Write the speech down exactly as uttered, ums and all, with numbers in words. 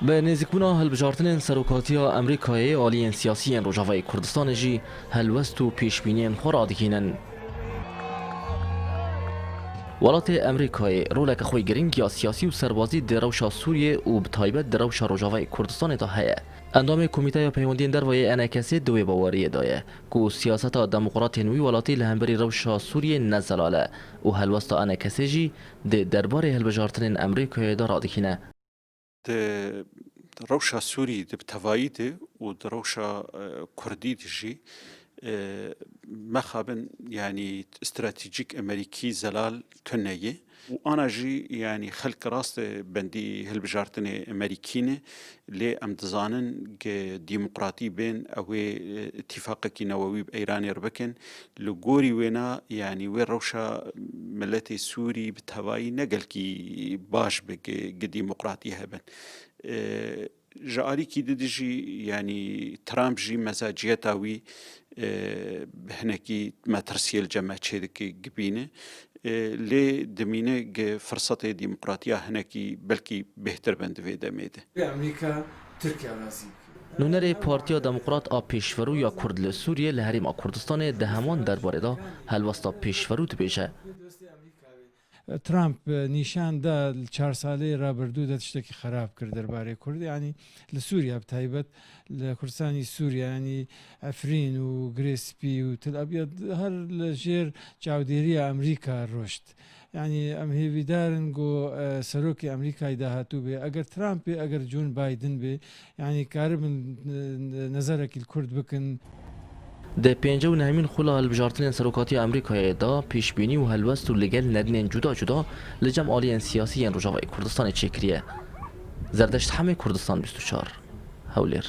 Bi nêzîkbûna hilbijartinên serokatiya Amerîkayê, aliyên siyasî yên Rojavayê Kurdistanê jî helwest û pêşbîniyên xwe radihînin. Welatê Amerîkayê roleke xwe girîng ya siyasî û serbazî di rewşa Sûriyê û bi taybet di rewşa Rojavayê Kurdistanê de heye. Endamê Komîteya Peywendiyên Derve yê N K S'ê di wê baweriyê de ye ku siyaseta demokratên wî welatî li hemberî rewşa Sûriyê ne zelal e û helwesta N K S'ê jî di derbarê hilbijartinên Amerîkayê de radihîne. Di rewşa Sûrî de bi tevayî de û di rewşa, e, Kurdî de jî, e, mexabin, yanî stratejîk Amerîkî zelal tune ye. Û ana jî, yanî xelk rast e bendî hilbijartinê Amerîkî ne, lê em dizanin ke demokratî bên ew ê, e, îtîfaqekî newewî bi Îranê re bikin. Li gorî wêna, yanî wê rewşa miletê Sûrî bi tevayî ne gelkî baş be ke gi demokratî hebin. E, ji alîkî di dijî, yanî Trump jî mezaciyeta wî, e, hinekî metirsiyê li cem me çêdike gibîne. E, lê dimîne gi firsetê demokratiya hinekî belkî bêhtir bin di vê demê de. Amerîka Tirkiye razî. Nûnerê Partiya Demokrat a Pêşverû ya Kurd li Sûriyê li Herêma Kurdistanê di heman derbarê de helwesta pêşverû dibêje. Trump, e, nîşan da li çar salê rabirdû de tiştekî xerab kir derbarê Kurd. Yanî li Sûriye bi taybet, li Kurdistanî Sûriye, yanî Efrîn û Girê Spî û Til Abyad her li jêr çavdêriya Amerîka roşt. Yanî em hêvîdar in ku, e, serokê Amerîkayê dahatû bê. Eger Trump bê, eger Joe Biden bê, yanî karibin, e, nezerekî li Kurd bikin. Di pêncî û nehemîn xula hilbijartinên serokatiya Amerîkayê de pêşbînî û helwest û li gel nedinên cuda cuda li cem aliyên siyasî yên Rojavayê Kurdistanê çêkiriye. Zerdeşt Hemê, Kurdistan bîst û çar, Hewlêr.